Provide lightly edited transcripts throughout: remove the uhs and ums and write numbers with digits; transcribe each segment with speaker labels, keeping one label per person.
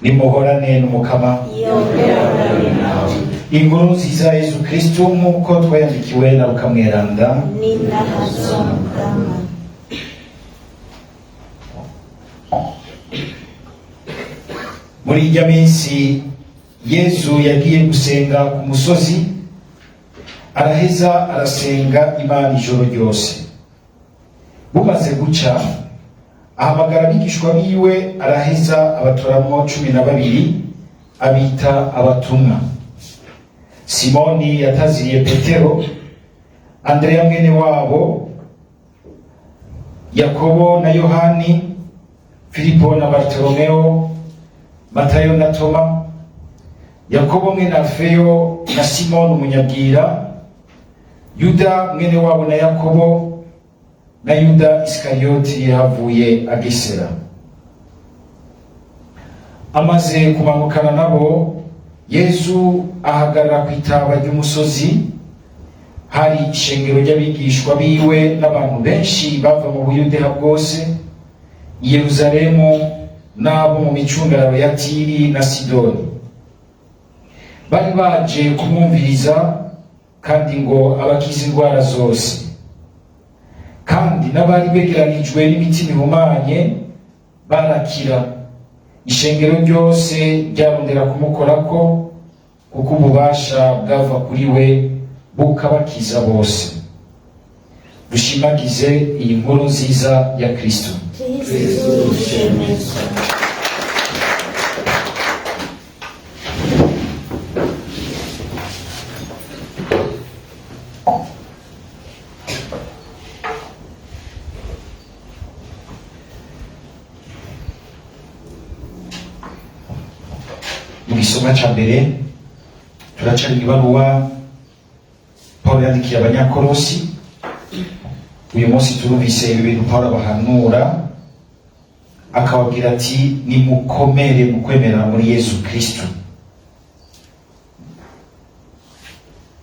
Speaker 1: Nimuhorane n'Umukama.
Speaker 2: Yongera nawe.
Speaker 1: Inkuru nziza ya Yezu Kristu nk'uko twayandikiwe na Luka Mweranda.
Speaker 2: Ninahazwa Mukama.
Speaker 1: Muri irya minsi Yezu yagiye gusenga ku musozi, araheza arasenga Imana ijoro ryose. Bumaze guca, ahamagara abigishwa biwe, araheza abatoramwo 12, abita abatumwa: Simoni yataziriye Petero, Andreya mwene wabo, Yakobo na Yohani, Filipo na Bartolomeo, Matayo na Toma, Yakobo mwene Alfeyo na Simoni umunyabwira, Yuda mwene wabo na Yakobo, na Yuda Isikariyoti yahavuye agesera. Amaze kumanukana nabo, Yezu ahagarara ku itaba ry'umusozi. Hari ishengero ry'abigishwa biwe n'abantu benshi bava mu Buyudeya bwose, i Yeruzalemu n'abo mu micungararo ya Tiri na Sidoni. Bari baje kumwumviriza kandi ngo abakize indwara zose. Kandi n'abari begeranijwe n'imitima ihumanye barakira. Ishengero ryose ryarondera kumukorako, kuko ububasha bwava kuri we bukabakiza bose. Dushimagize iyi nkuru nziza ya Kristo.
Speaker 2: Kristu ushemezwa.
Speaker 1: Mu gisomwa ca mbere turacari ibaruwa Pawulo yandikiye Abanyakorosi. Uyu munsi turumvise ibi bintu Pawulo abahanura, akababwira ati: nimukomere mu kwemera muri Yezu Kristu,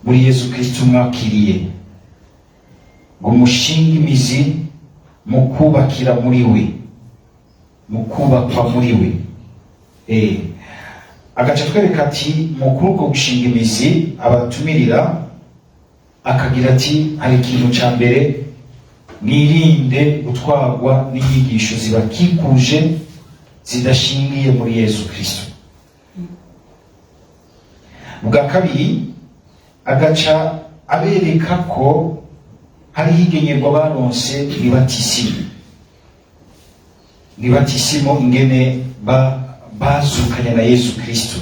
Speaker 1: muri Yezu Kristu mwakiriye, ngo mushinge imizi mu kubakira muri we, mu kubakwa muri we. Agaca twereka ati mu kuri uko gushinga imizi abatumirira, akagira ati hari ikintu ca mbere: mwirinde gutwarwa n'inyigisho zibakikuje zidashingiye muri Yezu Kristo. Bwa kabiri, agaca abereka ko hariho igenyerwa baronse mw'ibatisimu, mw'ibatisimu ingene bazukanye na Yezu Kristo,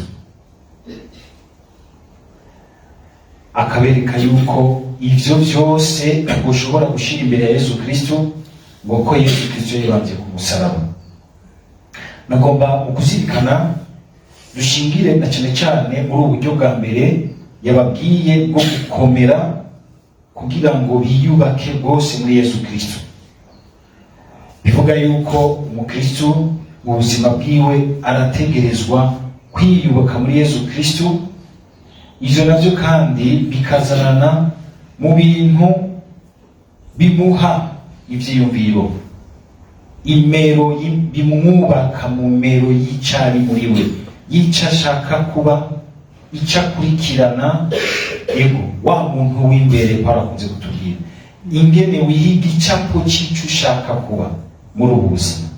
Speaker 1: akabereka yuko ivyo vyose ushobora gushira imbere ya Yezu Kristo, ngo ko Yezu Kristo yibamvye ku musaraba. Nagomba mu kuzirikana dushingire na cane cane muri ubu buryo bwa mbere yababwiye bwo gukomera kugira ngo biyubake bwose muri Yezu Kristo. Bivuga yuko umukristo mu buzima bwiwe arategerezwa kwiyubaka muri Yezu Kristo. Ivyo navyo kandi bikazanana mu bintu bimuha ivyiyumviro, imero bimwubaka mu mero y'icari muri we, y'ico ashaka kuba, ico akurikirana. Ego, wa muntu w'imbere Pawulo akunze kutubwira ingene wihiga icapo c'ico ushaka kuba muri ubu buzima.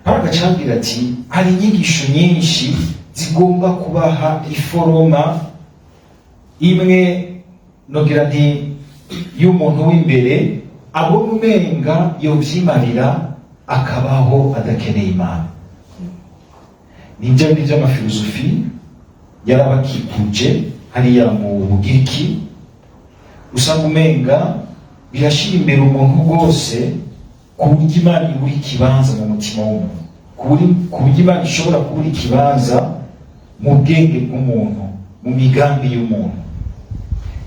Speaker 1: Pawulo agaca ababwira ati hari inyigisho nyinshi zigomba kubaha iforoma imwe, nogira nti y'umuntu w'imbere abona umenga yovyimarira akabaho adakeneye Imana. Nibyo bindi vy'amafilosofi yarabakikuje hariya mu Bugiriki, usanga umenga birashira imbere umuntu rwose, ku buryo Imana ibura ikibanza mu mutima w'umuntu, ku buryo Imana ishobora kubura ikibanza mu bwenge bw'umuntu, mu migambi y'umuntu.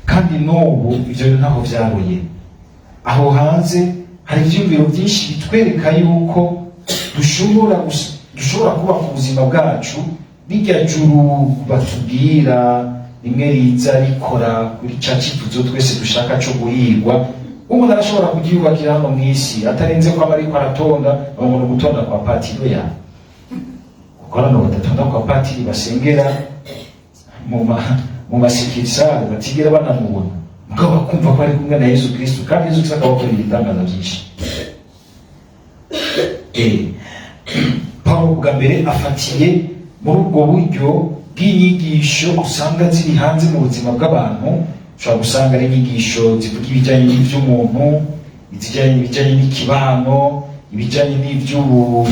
Speaker 1: Kandi n'ubu ivyo bintu ntaho vyaroye. Aho hanze hari ivyiyumviro byinshi bitwereka yuko dushobora kubaka ubuzima bwacu. Rirya juru batubwira rimwe riza rikora kuri ca cifuzo twese dushaka co guhirwa. Umuntu arashobora kuryiyubakira hano mu isi atarinze ko aba ariko aratonda ngo ni ugutonda kwa patiri ya, kuko hano badatonda kwa patiri, basengera mu ma succursales, batigera banamubona, mugabo bakumva ko ari kumwe na Yesu Kristo, kandi Yesu Kristo akabakorera ibitangaza byinshi. Paulo bwa mbere afatiye muri ubwo buryo bw'inyigisho usanga ziri hanze mu buzima bw'abantu. Ushobora gusanga ari inyigisho zivuga ibijyanye n'iby'umuntu, ibijyanye n'ikibano, ibijyanye n'iby'ubu,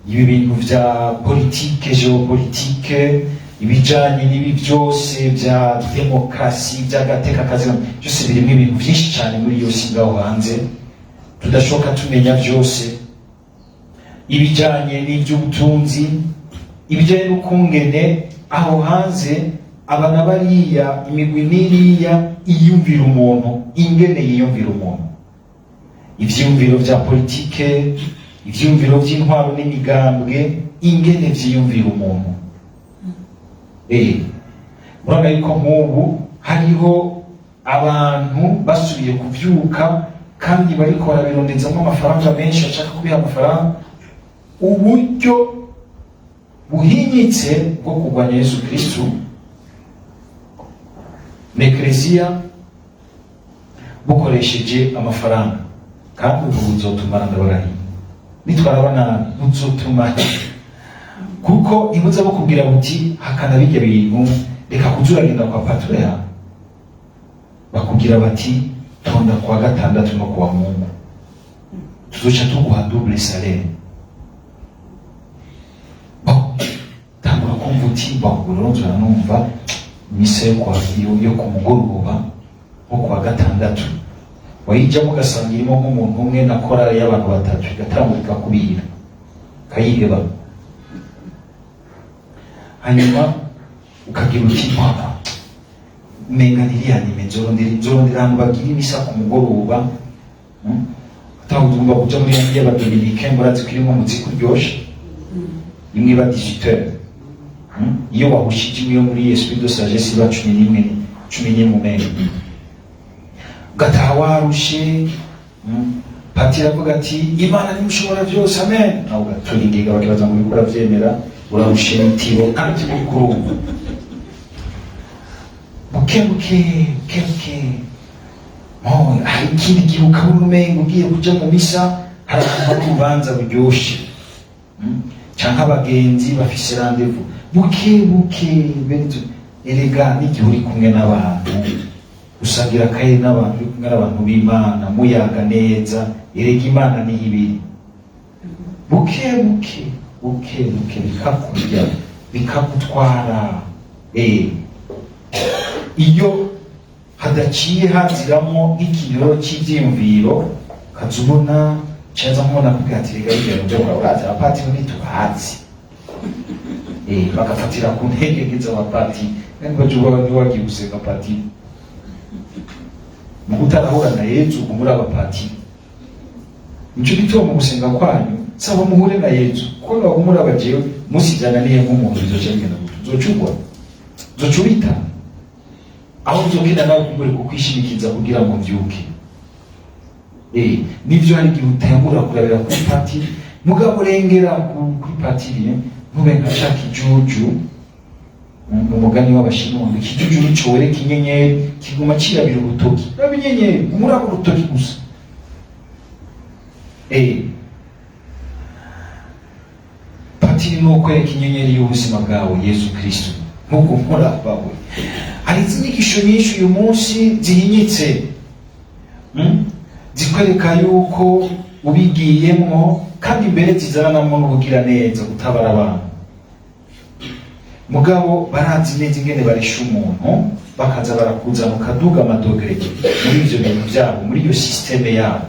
Speaker 1: ibi bintu bya politike, géopolitique, ibijyanye n'ibi byose bya demokarasi, by'agateka kazi, byose birimo ibintu byinshi cyane muri iyo si ngaho hanze tudashoboka tumenya byose, ibijyanye n'iby'ubutunzi, ibijyanye n'ukungene aho hanze aba na bariya, imigwi n'iriya iyumvira umuntu, ingene yiyumvira umuntu, ivyiyumviro vya politike, ivyiyumviro vy'intwaro n'imigambwe, ingene vyiyumvira umuntu. Murabona yuko nk'ubu hariho abantu basubiye kuvyuka kandi bariko barabirondezamo amafaranga menshi, bashaka kubiha amafaranga, uburyo buhinyitse bwo kurwanya Yesu Kristu n'Ekleziya bukoresheje amafaranga. Kandi ubu buzotumara, ndabarahiye, nitwaraba nabi buzotumara, kuko ntibuza bukubwira buti hakana bijya bintu, reka kuza uragenda kwa patron yawe. Bakubwira bati tonda kuwa gatandatu no kuwa Mungu, tuzoca tuguha double salaire. Bon, tangura kumva uti bon, rero nzora numva misa yo ku mugoroba nko kuwa gatandatu, wayijyamo ugasanga irimo nk'umuntu umwe na korali y'abantu batatu, igatangura ikakubira, ukayiheba, hanyuma ukagira uti papa, umenga ntiriya nime, nzorondera ahantu bagira imisa ku mugoroba. Atanga ugomba kuja muri ya y'abadominike, murazi ko irimo umuziki uryoshe, imwe iba 18 heures. Iyo wahushije imwe yo muri Esprit de Sagesse iba 11, 11 umenga ugataha warushe. Patiri avuga ati Imana nimushobora byose, amen, nawe ugatura ingingo, bakibaza ngo uriko uravyemera, urarushe n'itiro kandi uriko urumva. Buke buke buke buke mo hari ikindi gihe ukabona umenga ugiye kuja mu misa, hari ahantu hari urubanza ruryoshe. Canke abagenzi bafise rendez-vous. Buke buke bene erega n'igihe uri kumwe n'abantu, usangira akaye n'abantu, uri kumwe n'abantu b'Imana, muyaga neza, erega Imana niho ibiri. Buke buke buke buke bikakurya, bikagutwara. Iyo hadaciye haziramo nk'ikiriro cy'ivyiyumviro, ukaza ubona caza nkubona kubwira ati rega bijya muvyo murabazi, abapatiri ntitubazi. Bagafatira ku ntege z'abapatiri, kandi baje uba wagiye gusenga patiri mu kutarahura na Yezu, ubwo muri abapatiri. Nico gituma mu gusenga kwanyu saba muhure na Yezu, kuko nibagumura abajewe musi vyananiye nk'umuntu, bizoca bigenda gute? Uzocugwa, uzoca ubita aho nzogenda nawe kumbure kukwishimikiza kugira ngo mvyuke. Nivyo, hari igihe utangura kurabira kuri patiri, mugabo urengera kuri patiri, ntube nka ca kijuju mu mugani w'Abashinwa ngo ikijuju nico wereka inyenyeri kiguma cirabira urutoki. Raba inyenyeri, umuraba urutoki gusa. Patiri ni ukwereka inyenyeri y'ubuzima bwawe, Yesu Kristo, nk'uko murabawe. Hari inyigisho nyinshi uyu munsi zihinyitse, Zikwereka yuko ubigiyemwo, kandi mbere zizanamo n'ubugiraneza, gutabara abantu, mugabo barazi neza ingene baresha umuntu, bakaza barakuzana ukaduga ama degrés muri ivyo bintu vyabo, muri iyo système yabo.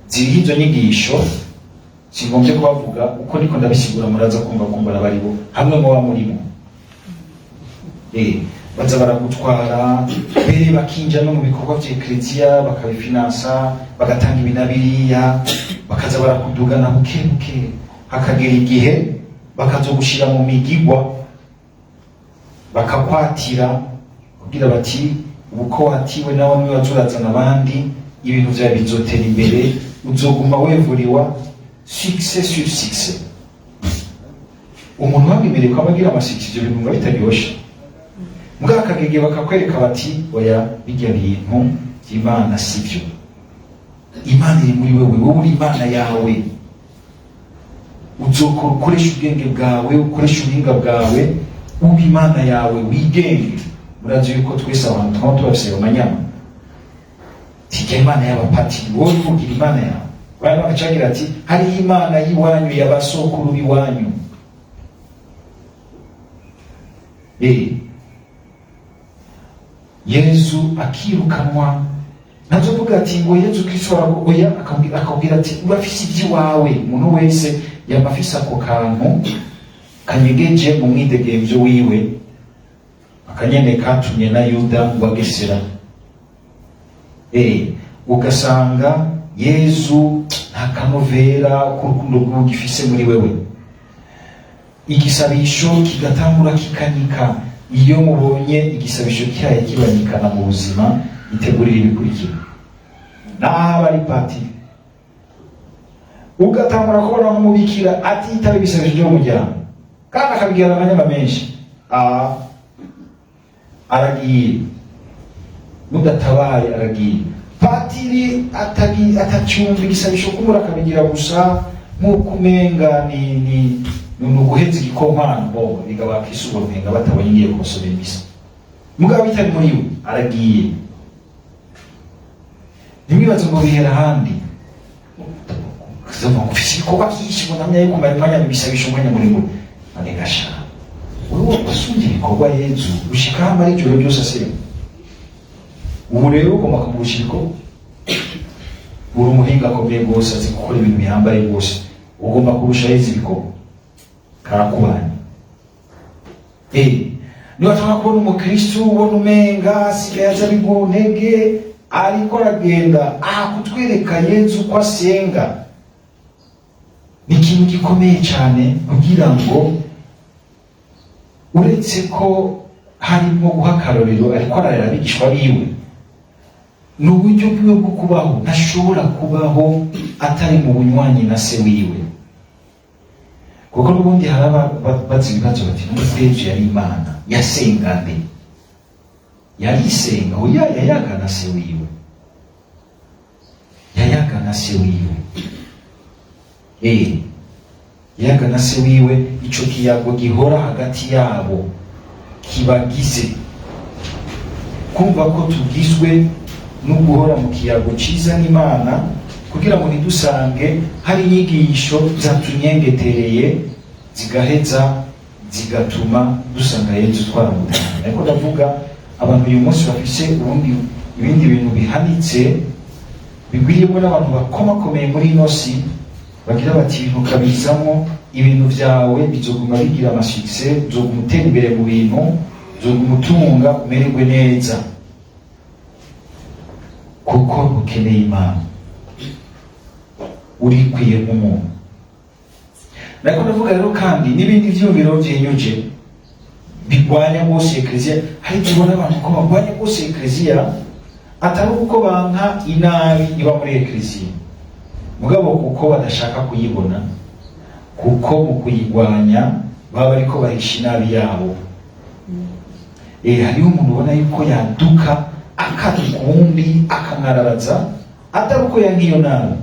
Speaker 1: Ziriho izo nyigisho, singombye kubavuga uko niko ndabisigura, muraza kumva kumbura baribo hamwe muba murimo. Baza baragutwara mbere bakinjira no mu bikorwa vya ekleziya, bakabifinansa, bagatanga ibi na biriya, bakaza barakudugana buke buke, hakagera igihe bakazogushira mu migigwa, bakakwatira kugira bati ubu ko watiwe nawe niwe waza urazana abandi. Ibintu vyawe bizotera imbere, uzoguma wevuriwa succès sur succès. Umuntu wamwemereye ko abagira ama succès, ivyo bintu biba bitaryoshe. Mbwa akagege bakakwereka bati: "Oya, bijya bintu by'Imana sivyo. Imana iri muri wewe, wowe uri Imana yawe. Uzokora, ukoresha ubwenge bwawe, ukoresha ubuhinga bwawe, uba Imana yawe, wigenge." Murazi yuko twese abantu twaba tubafise ayo manyama, tijya Imana y'abapatiri, wowe uvugira Imana yawe. Bari bagacagira ati: "Hariho Imana y'iwanyu, y'abasokuru b'iwanyu." Yezu akirukanwa, ntazovuga ati ngo Yezu Kristo oya, akabwira ati: "Urafise iby'iwawe." Umuntu wese yaba afise ako kantu kanyegeje mu mwidegemvyo wiwe, akanyene katumye na Yuda ngo agesera. Ugasanga Yezu nta kanovera k'urukundo rw'uwo gifise muri wewe, igisabisho kigatangura kikanyika. Iyo mubonye igisabisho kihaye kibanyikana mu buzima, itegurira ibikurikira. Naho ari patiri, ugatangura kubona nk'umubikira atitaba ibisabisho byo mu muryango kandi akabwira amanyama menshi, aragiye. Mudatabaye aragiye. Patiri atacyumva igisabisho, kumura akabigira gusa nk'uko umenga ni uguheza igikompano bo biga bakisubura, umenga batabonye ngiye kubasomera imisa, mugabo bitari muri we, aragiye. Ntimwibaze ngo bihera ahandi. Kuzavuga ngo ufise ibikorwa byinshi, ngo namye kumara umwanya mu bisabisho, umwanya muremure. None gasha wewe wasumbye ibikorwa Yezu gushika aho amara ijoro ryose asenga? Ubu rero ugomba kumurusha ibikorwa. Uri umuhinga akomeye rwose, azi gukora ibintu bihambaye rwose, ugomba kurusha Yezu ibikorwa, karakubanye. Niba tubona kubona umukristu ubona umenga asigaye aza bigura intege, ariko aragenda aha kutwereka Yezu ko asenga, ni ikintu gikomeye cyane, kugira ngo uretse ko harimo guha akarorero, ariko ararera abigishwa biwe, ni uburyo bwiwe bwo kubaho. Ntashobora kubaho atari mu bunywanyi na se wiwe, kuko n'ubundi hari ababaza ibibazo bati: "None Yezu yari Imana, yasenga nde? Yarisenga?" Oya, yayaga na se wiwe, yayaga na se wiwe. Yayaga na se wiwe. Ico kiyago gihora hagati yabo kibagize kumva ko tugizwe no guhora mu kiyago ciza n'Imana, kugira ngo ntidusange hari inyigisho zatunyengetereye zigaheza zigatuma dusanga Yezu twaramutanye. Ariko ndavuga abantu uyu munsi bafise ubundi ibindi bintu bihanitse, bigwiriyemo n'abantu bakomakomeye muri ino si, bagira bati: "Ibintu ukabizamo, ibintu vyawe bizoguma bigira ama succès, uzoguma utera imbere mu bintu, uzoguma utunga, umererwe neza, kuko ntukeneye Imana, urikwiye nk'umuntu." Nariko ndavuga rero kandi n'ibindi vyiyumviro vyinyuje bigwanya rwose ekleziya. Hari igihe ubona abantu ko bagwanya rwose ekleziya, atari uko banka inabi iba muri ekleziya, mugabo kuko badashaka kuyibona, kuko mu kuyigwanya baba bariko bahisha inabi yabo. Hariho umuntu ubona yuko yaduka akaduka uwundi akamwararaza, atari uko yanka iyo nabi,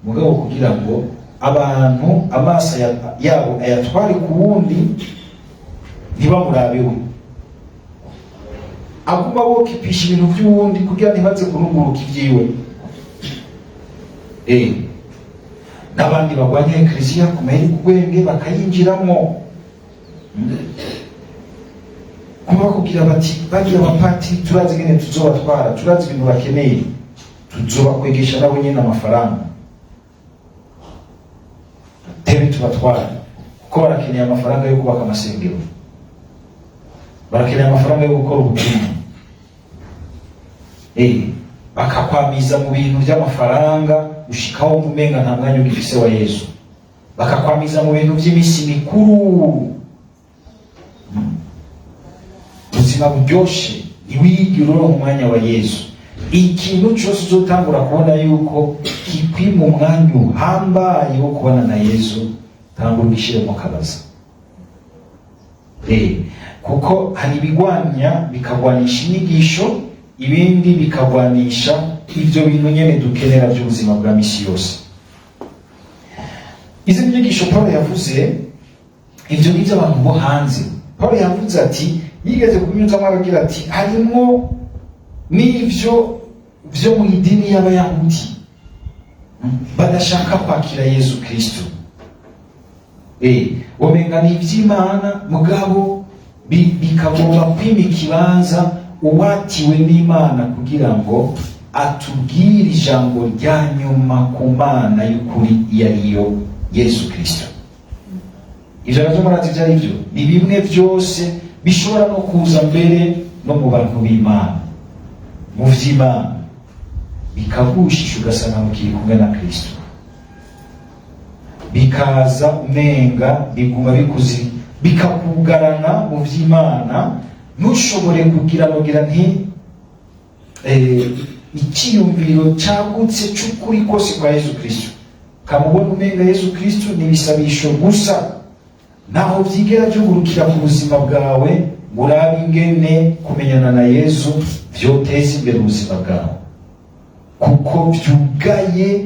Speaker 1: mugabo kugira ngo abantu amaso yabo ayatware ku wundi, ntibamurabe we. Aguma bokipisha ibintu by'uwundi kugira ntibaze kurunguruka ibyiwe. N'abandi bagwanya ekleziya ku maheri ku bakayinjiramo, kuba bakubwira bati: "Bariya bapatiri turazi ingene tuzobatwara, turazi ibintu bakeneye, tuzobakwegesha nabo nyene amafaranga, tebe tubatwara, kuko barakeneye amafaranga yo kubaka amasengero, barakeneye amafaranga yo gukora ubutumwa." Bakakwamiza mu bintu by'amafaranga ushikaho wumva umenga nta mwanya ugifise wa Yesu, bakakwamiza mu bintu by'imisi mikuru, ubuzima buryoshe, ntiwigire uronka umwanya wa Yesu. Ikintu cyose uzotangura kubona yuko kikwima umwanya uhambaye wo kubana na Yezu, tangura ugishyiremo kabaza. Kuko hari ibigwanya, bikagwanisha inyigisho, ibindi bikagwanisha ibyo bintu nyene dukenera by'ubuzima bwa misi yose. Izi nyigisho Paul yavuze, ibyo ni iby'abantu bo hanze. Paul yavuze ati, yigeze kunyuzamo aragira ati harimwo n'ivyo vyo mu idini y'Abayahudi badashaka kwakira Yezu Kristo. Womenga ni ivy'Imana, mugabo bikagomba kwima ikibanza uwatiwe n'Imana kugira ngo atubwire ijambo rya nyuma ku Mana y'ukuri, iyo ariyo Yesu Kristo. Ivyo navyo murazi ivyo ari byo, ni bimwe vyose bishobora no kuza mbere no mu bantu b'Imana, mu vy'Imana, bikagushisha, ugasanga mukiri kumwe na Kristo, bikaza umenga biguma bikuzi, bikakugarana mu vy'Imana, ntushobore kugira nogira nti icyiyumviro cyagutse cy'ukuri kose kwa Yesu Kristo. Kamubona umenga Yesu Kristo ni ibisabisho gusa, ntaho byigera byugurukira ku buzima bwawe ngo urabe ingene kumenyana na Yesu vyoteza imbere ubuzima bwawe, kuko vyugaye.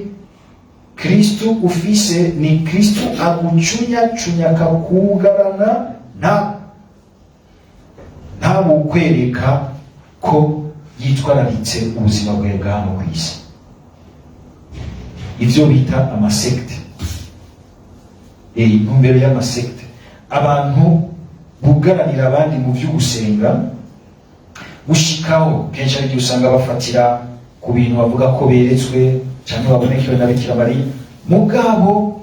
Speaker 1: Kristo ufise ni Kristo agucunyacunya, akakugarana, ntabukwereka ko yitwararitse ubuzima bwawe bwa hano ku isi. Ibyo bita ama sectes, intumbero y'ama sectes, abantu bugaranira abandi mu byo gusenga, gushikaho kenshi ari igihe usanga bafatira ku bintu bavuga ko beretswe cyangwa babonekewe na Bikira Mariya. Mugabo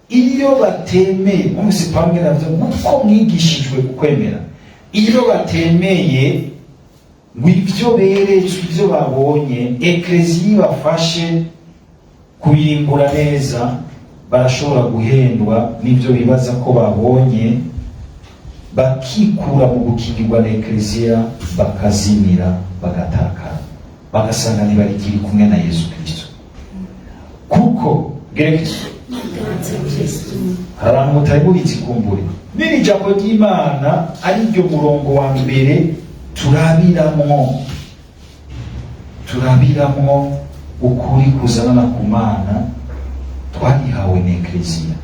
Speaker 1: iyo batemeye, mwumvise Pawulo ngene avuze uko mwigishijwe ukwemera, iyo batemeye ngo ibyo beretswe, ibyo babonye, Ekleziya ibafashe kubirimbura neza, barashobora guhendwa n'ibyo bibaza ko babonye, bakikura mu gukingirwa na Ekleziya, bakazimira, bagatakara, bagasanga ntibarikiri kumwe na Yesu Kristo. Kuko gerekezo hari abantu mutari mubizi, kumbure n'iri jambo ry'Imana ari ryo murongo wa mbere turabiramwo ukuri kuzanana ku Mana, twarihawe na Ekleziya.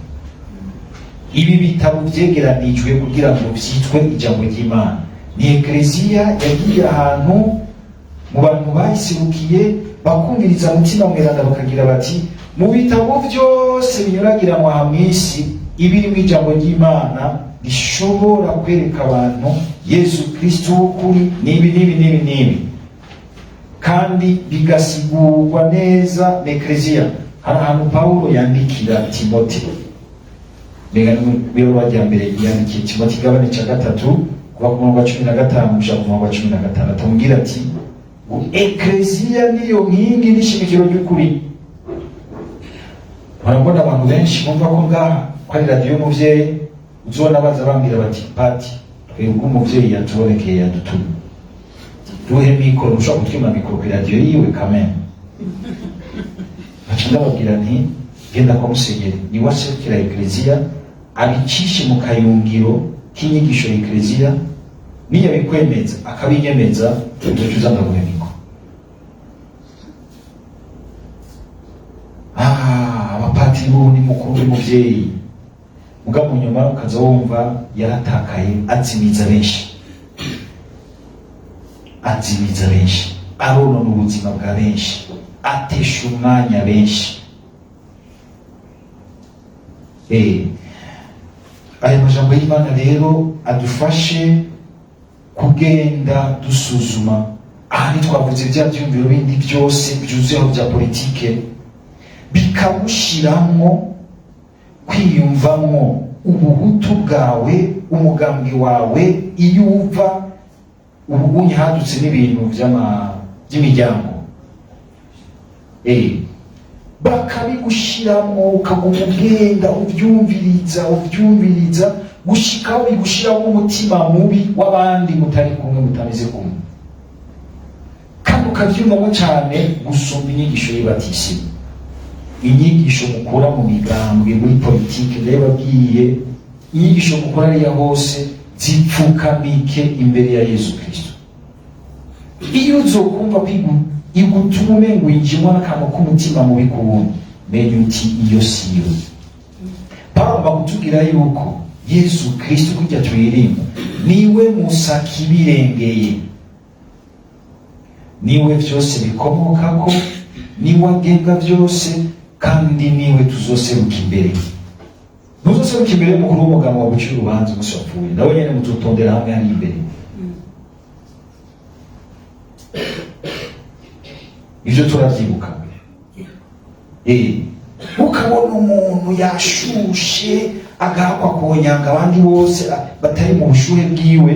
Speaker 1: Ibi bitabo vyegeranijwe kugira ngo vyitwe ijambo ry'Imana ni Ekleziya yagiye ahantu mu bantu bayisibukiye, bakumviriza Mutima Mweranda, bakagira bati mu bitabo vyose binyuragiranwa aha mw'isi, ibirimo ijambo ry'Imana rishobora kwereka abantu Yesu Kristo w'ukuri n'ibi n'ibi n'ibi n'ibi, kandi bigasigurwa neza na Ekleziya. Hari ahantu Pawulo yandikira Timote, mbega ni ibaruwa rya mbere yandikiye Timote, igabane ca gatatu, kuva ku murongo wa 15 gushika ku murongo wa 16, amubwira ati ngo Ekleziya niyo nkingi n'ishimikiro ry'ukuri. Murabona abantu benshi bumva ko ngaha ko ari radiyo y'umuvyeyi, uzobona baza bambwira bati: "Pati, twebwe umuvyeyi yatubonekeye, yadutumye, duhe mikoro." Ushobora kutwima mikoro ku radiyo yiwe kamene? Nkaca ndababwira nti genda kwa musenyeri, niwe aserukira Ekleziya, abicishe mu kayungiro k'inyigisho ya Ekleziya. Niyabikwemeza, akabinyemeza, uzoca uza ndaguhe mikoro. Abapatiri bo ni mukuru w'umuvyeyi, muga mu nyuma ukaza wumva yaratakaye, azimiza benshi, azimiza benshi, aronona ubuzima bwa benshi, atesha umwanya benshi. Aya majambo y'Imana rero adufashe kugenda dusuzuma. Aha ntitwavuze bya byumviro bindi byose byuzuyeho bya politike, bikagushiramwo kwiyumvamwo ubuhutu bwawe, umugambi wawe, iyo uva. Ubu unye hadutse n'ibintu by'imiryango, bakabigushiramwo, ukaguma ugenda ubyumviriza, ubyumviriza, gushikaho bigushiramo umutima mubi w'abandi mutari kumwe, mutameze kumwe, kandi Ukavyumvamo cyane gusumba inyigisho y'ibatisimu. Inyigisho mukura mu migambwe, muri politike, ndababwiye, inyigisho mukura ariya hose zipfukamike imbere ya Yesu Kristo. Iyo uzokumva ko igutuma umengo winjimwo n'akantu k'umutima mubi ku wundi, menya uti iyo siyo. Pawulo bakutubwira yuko Yesu Kristo, kujya turirimba, niwe musaki birengeye, niwe vyose bikomokako, niwe agenga vyose, kandi niwe tuzoseruka imbere. Ntuzoseruka imbere y'umukuru w'umugabo waguciye urubanza umunsi wapfuye, nawe nyene muzotondera hamwe hari imbere. Ivyo turavyibuka. Ukabona umuntu yashushe agahakwa kunyanga abandi bose batari mu bushuhe bwiwe,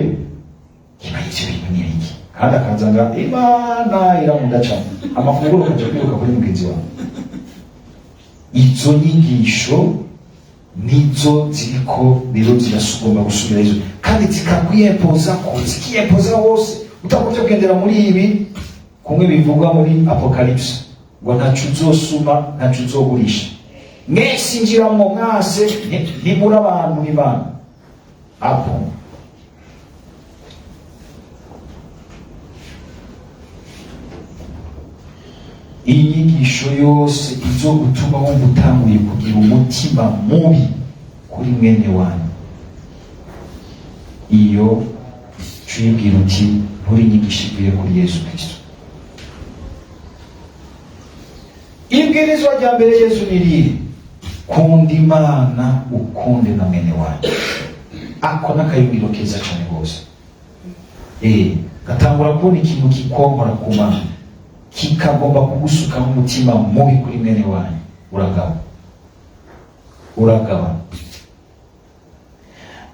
Speaker 1: kiba ivyo bintu ni biki? Kandi akaza nga Imana iramunda cane, amafunguro ukaja kwiruka kuri mugenzi wawe. Izo nyigisho nizo ziriko rero zirasugomba gusubira izo, kandi zikakwiyempoza ko zikiyempoza hose utagombye kugendera muri ibi kumwe bivugwa muri Apocalypse ngo ntaco uzosuma, ntaco uzogurisha, mwese injiramwo mwase ntimuri abantu b'Imana. Apo inyigisho yose izogutuma wumva utanguye kugira umutima mubi kuri mwene wanyu, iyo cuyibwira uti nturi inyigisho ivuye kuri Yesu Kristo. Ibwirizwa rya mbere Yesu ni irihe? Kunda Imana ukunde na mwene wanyu. Ako n'akayungiro keza cyane rwose. Gatangura kubona ikintu kikonkora ku Mana, kikagomba kugusukamo umutima mubi kuri mwene wanyu, uragaba, uragaba.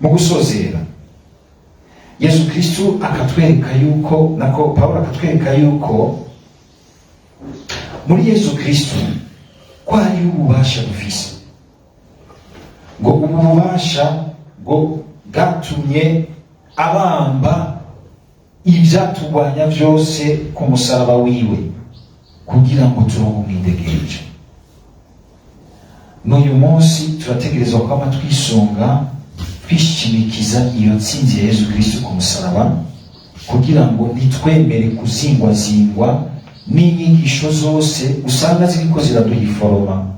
Speaker 1: Mu gusozera, Yesu Kristo akatwereka yuko, nako Pawulo akatwereka yuko muri Yesu Kristo ko hariho ububasha bufise, ngo ubu bubasha ngo bwatumye abamba ivyatugwanya vyose ku musaraba wiwe, kugira ngo turonke umwidegenje. N'uyu munsi turategerezwa kwama twisunga, twishimikiza iyo ntsinzi ya Yesu Kristo ku musaraba, kugira ngo ntitwemere kuzingwazingwa n'inyigisho zose usanga ziriko ziraduha iforoma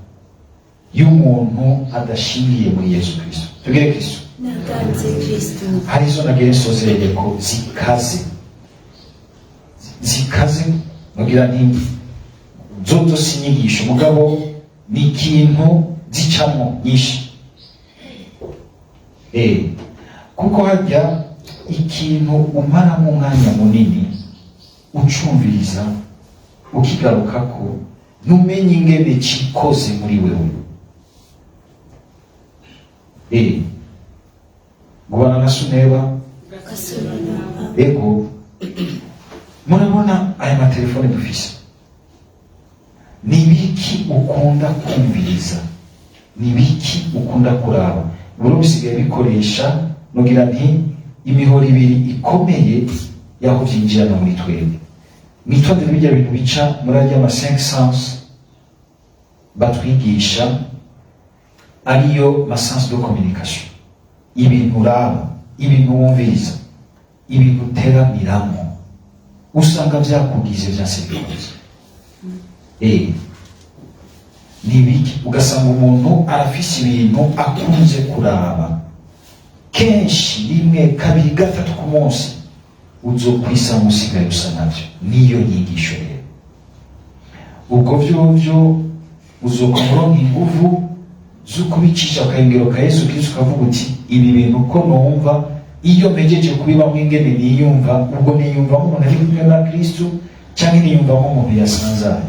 Speaker 1: y'umuntu adashingiye muri Yesu Kristo. Tugire Kristo.
Speaker 2: Naganze Kristo.
Speaker 1: Hari izo nagire nsozereye ko zikaze, zikaze, ngira nti zozo si inyigisho, mugabo ni ikintu zicamo nyinshi. Kuko harya ikintu umaramo umwanya munini ucumviriza, ukigarukako, ntumenye ingene cikoze muri wewe. Ngubana na Suneba.
Speaker 2: Kasurana.
Speaker 1: Ego, murabona aya matelefone dufise, ni biki ukunda kumviriza, ni biki ukunda kuraba? Buri bisigaye bikoresha, nugira nti imihoro ibiri ikomeye yaho byinjirana muri twebwe. Mwitondere bijya bintu bica muri arya ma 5 sens batwigisha, ariyo ma sens de communication: ibintu uraba, ibintu wumviriza, ibintu uteramiramo, usanga vyakugize vyanse bikunze. Ni ibiki? Ugasanga umuntu arafise ibintu akunze kuraba kenshi, rimwe, kabiri, gatatu ku munsi, uzokwisanga usigaye usa navyo. Niyo nyigisho rero ubwo vyovyo uzokora uronka inguvu zo kubicisha akayungiro ka Yesu Kristo, ukavuga uti ibi bintu ko numva iyo mpejeje kubibamwo ingene niyumva, ubwo niyumvamo umuntu ari kumwe na Kristo canke niyumvamo umuntu yasanzaye,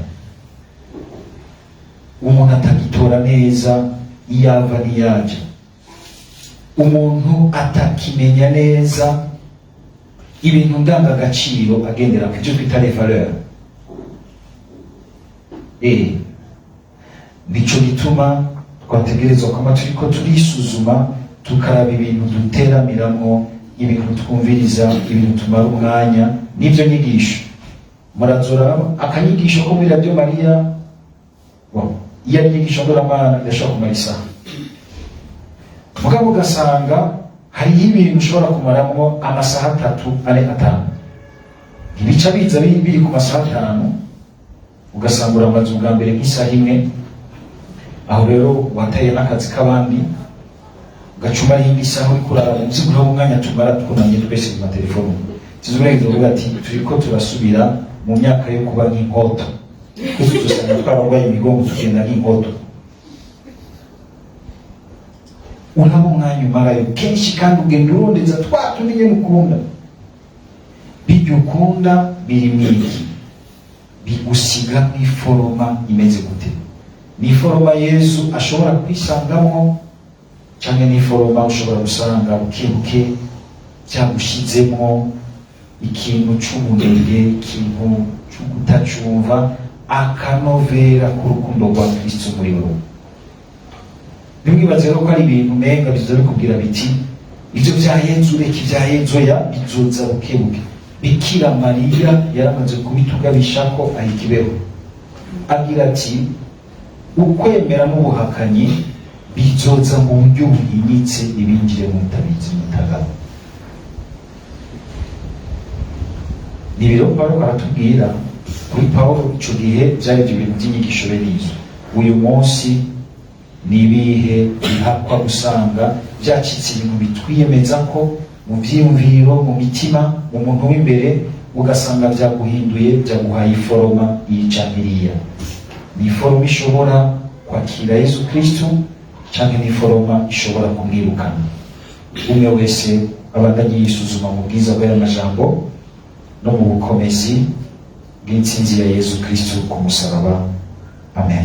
Speaker 1: umuntu atagitora neza iyo ava n'iyaja, umuntu atakimenya neza ibintu ndangagaciro agendera ku ivyo twita les valeurs. Nico gituma twategerezwa kwama turiko turisuzuma, tukaraba ibintu duteramiramwo, ibintu twumviriza, ibintu tumara umwanya n'ivyo nyigisho. Murazora akanyigisho ko muri Radio Maria. Bon, iyo ari inyigisho ndoramana irashobora kumara isaha, mugabo ugasanga hariho ibintu ushobora kumaramwo amasaha 3, 4, 5. Ntibica biza biri ku masaha 5, ugasanga uramaze ubwa mbere nk'isaha imwe. Aho rero wataye n'akazi k'abandi, ugacuma iyindi saha uriko uraraba uzi umwanya tumara twunamye twese ku matelefoni. Tuzi uvuga ati turiko turasubira mu myaka yo kuba nk'inkoto. Twese dusanga twararwaye imigongo, tugenda nk'inkoto. Uraba umwanya umarayo kenshi, kandi ugenda urondeza twa tundi nyene ukunda. Bijya ukunda biri mwiki? Bigusiga mw'iforoma imeze gute? Ni iforoma Yezu ashobora kwisangamwo, canke ni iforoma ushobora gusanga buke buke byagushizemwo ikintu c'ubunebwe, ikintu c'ukutacumva akanovera k'urukundo rwa Kristo muri wowe? Ntimwibaze rero ko ari ibintu umenga bizoza bikubwira biti ivyo vya Yezu, reka ivya Yezu. Ya bizoza buke buke. Bikira Mariya yaramaze kubitugabisha ko ahikibeho, agira ati ukwemera n'ubuhakanyi bizoza mu buryo buhinyitse, ibinjire mutabizi mutagabo. Ni ibiro Pawulo aratubwira. Kuri Pawulo ico gihe vyari ivyo bintu vy'inyigisho bene izo. Uyu munsi ni ibihe bihakwa gusanga vyacitse ibintu bitwiyemeza ko mu vyiyumviro, mu mitima, mu muntu w'imbere, ugasanga vyaguhinduye, vyaguhaye iforoma iyi canke iriya? Ni iforoma ishobora kwakira Yesu Kristo, canke ni iforoma ishobora kumwirukana? Umwe wese abandanye yisuzuma mu bwiza bw'aya majambo no mu bukomezi bw'intsinzi ya Yesu Kristo ku musaraba. Amen.